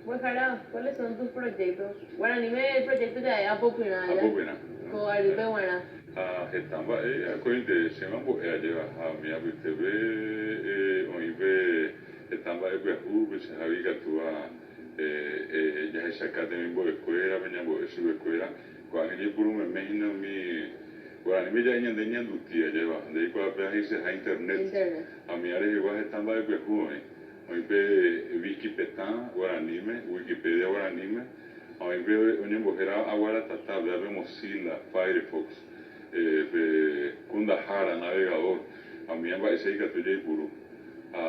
Mbo'ehára, ¿cuáles son tus proyectos? Guaraníme proyecto ja'e apopyrã aja. Apopyrã. Ko arýpe g̃uarã. Ha heta mba'e akóinte chéma mbo'e ajéva ha umi apytépe oĩ pe heta mba'e pyahu peichahágui ikatúva jahechaka temimbo'ekuérape, ñambo'e chupekuéra. Ko'ág̃a jaipuru meme hína umi guaraníme ja'e ñande ñanduti ajéva, nde eikuaa péva he'iseha internet. Internet. Ha umi rehegua heta mba'e pyahu oĩ. Oĩ pe Vikipetã guaraníme, Wikipedia guaraníme, ha oĩ pe oñembohéra Aguaratata, péva pe Mozilla Firefox, pe kundahára, navegador, ha umíva mba'éicha ikatu jaipuru. Ha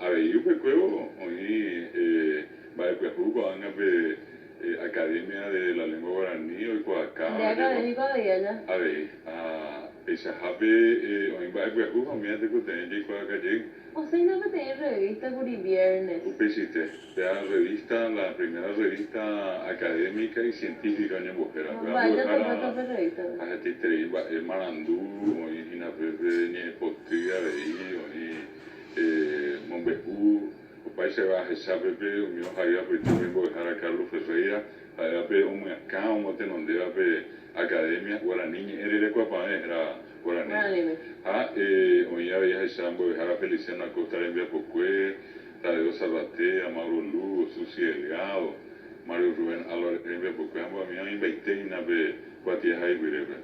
avei upekuévo oĩ mba'e pyahu ko'ág̃a pe Academia de la Lengua Guaraní oikuaaka Nde académico avei aja. Avei. Ha peichahápe oĩ mba'e pyahu ha umíva tekotevẽ jaikuaaka jey. Osẽina peteĩ revista kuri viernes. Upeichaite, péva revista, la primera revista académica y científica oñembohéra. Péva Mba'éicha mbo'ehára topáta pe revista-pe? ha hetaiterei mba'e marandu oĩ hína pépe ñe'ẽpoty avei oĩ mombe'u opaichagua ahecha pépe umi ohaíva apytépe mbo'ehára Carlos Ferreira ha'éva pe omyakã omotenondéva pe Academia Guarani Ñe'ẽ Rerekuapavẽ héra guaraníme. Guaraníme. Ha oĩ avei ahecha mbo'ehára Feliciano Acosta rembiapokue, Tadeo Zarratea, Mauro Lugo, Susy Delgado, Mario Rubén Álvarez rembiapokue ha mbo'emíva oĩmbaite hína pe kuatiahaipyrépe.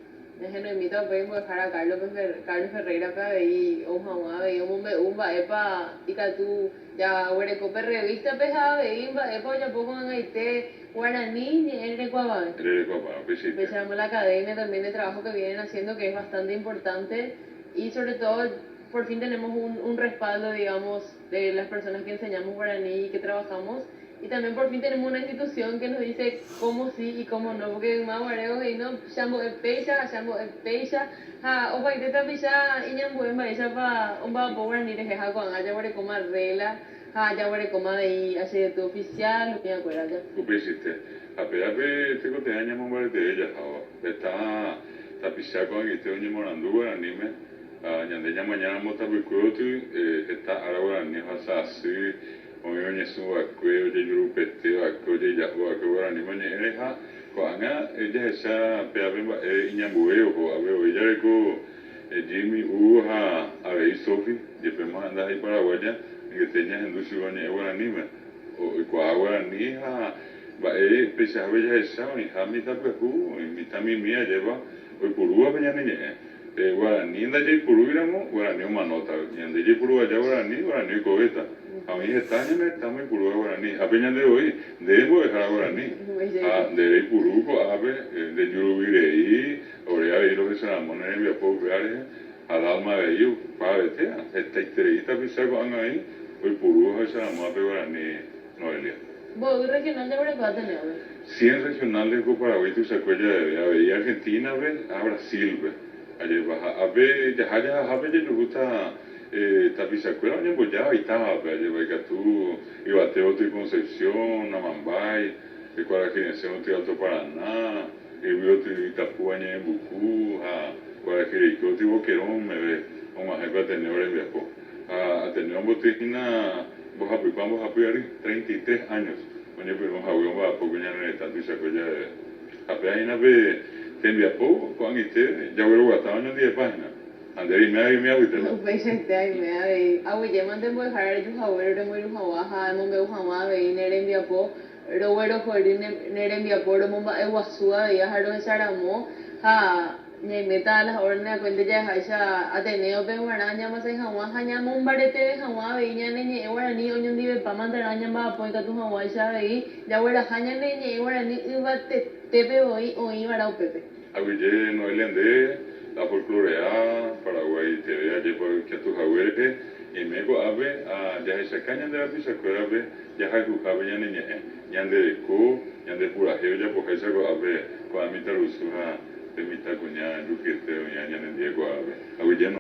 Ñahenoimíta upéi mbo'ehára Carlos Ferreira-pe avei ou hag̃ua avei omombe'u mba'épa ikatu jaguereko pe revista-pe ha avei mba'épa ojapo ko'ag̃aite Guarani Ñe'ẽ Rerekuapavẽ. Rerekuapavẽ, upeichaite. Upéicharamo la academia también el trabajo que vienen haciendo que es bastante importante y sobre todo por fin tenemos un respaldo, digamos, de las personas que enseñamos guaraní y que trabajamos y también por fin tenemos una institución que nos dice cómo sí y cómo no, porque yma guare oheino chambo'e péicha ha chambo'e péicha ha opaite tapicha iñambue mba'éichapa omba'apo guarani rehe ha ko'ág̃a jaguerekóma regla ha jaguerekóma avei achegety oficial umiakuéra ja. Upeichaite. Ha pévape tekotevẽ ñamombareteve jaháva. Heta tapicha ko'ag̃aite oñemoarandu guaraníme ha ñande ñamañáramo tapykuévoty heta ára guarani ohasa asy oĩ oñesũva'ekue, ojejurupeteva'ekue, ojeja'ova'ekue guaraníme oñe'ẽre ha ko'ág̃a jahecha pévape mba'e iñambue oho. Avei voi jareko Jimmy, Hugo ha avei Sofi, jepémo ndaha'éi paraguaya, angete ñahendu chupe oñe'ẽ guaraníme. Oikuaa guarani ha mba'e peichahápe jahecha oĩha mitã pyahu, oĩ mitã mimi ajépa oipurúvape ñane ñe'ẽ. Guarani ndajaipurúiramo, guarani omanóta. Ñande jaipuru aja guarani, guarani oikovéta. Ha oĩ heta ñane retãme oipurúva guarani. Ápe ñande voi, nde mbo'ehára guarani. Ha nde reipuru ko'ápe, nde juruguirei, ore avei rohecharamo ne rembiapo upéva rehe. Ha Dalma avei opavete, hetaiterei tapicha ko'ág̃a oĩ oipurúva ohecharamo ápe guarani Noelia. Mboy regional jaguereko Ateneo-pe? 100 regionales ko Paraguái tuichakue javeve, avei Argentina-pe ha Brasil-pe. Ajépa ha ápe jaha jahahápe jajuhúta tapichakuéra oñembojáva itávape, ajépa ikatu yvate gotyo Concepción, Amambái, Kuarahyresẽ gotyo Alto Paraná, yvy gotyo Itapúa Ñe'ẽmbuku ha Kuarahyreike gotyo Boquerón meve og̃uahẽ pe Ateneo rembiapo. Ha Ateneo omboty hína mbohapypa mbohapy ary, 33 años, oñepyrũ hague omba'apo ko ñane retã tuichakue javeve. Ha péva hína pe tembiapo ko'ag̃aite jagueroguatáva oñondivepa hína. Ha nde reime avei umi apytépe. Upeichaite aime avei. Aguyjémante mbo'ehára rejuhaguére remoirũ hag̃ua ha emombe'u hag̃ua avei ne rembiapo roguerohory ne rembiapo romomba'eguasu avei ha rohecharamo ha ñaiméta las órdenes akuénte ja'eháicha Ateneo-pe g̃uarã ñamasãi hag̃ua ha ñamombareteve hag̃ua avei ñane ñe'ẽ guarani oñondivepa manterã ñamba'apo ikatu hag̃uáicha avei jagueraha ñane ñe'ẽ guarani yvatetépe voi oĩva'erã upépe. Aguyje Noelia nde, la folklore'a, Paraguay TV ajépa oikatuhague rehe, ñaime ko'ápe ha jahechaka ñande rapichakuérape jahayhuhápe ñane ñe'ẽ, ñande reko, ñande purahéi ojapoháicha ko'ápe ko'ã mitãrusu ha pe mitãkuña jukyete oĩva ñanendie ko'ápe. Aguyje.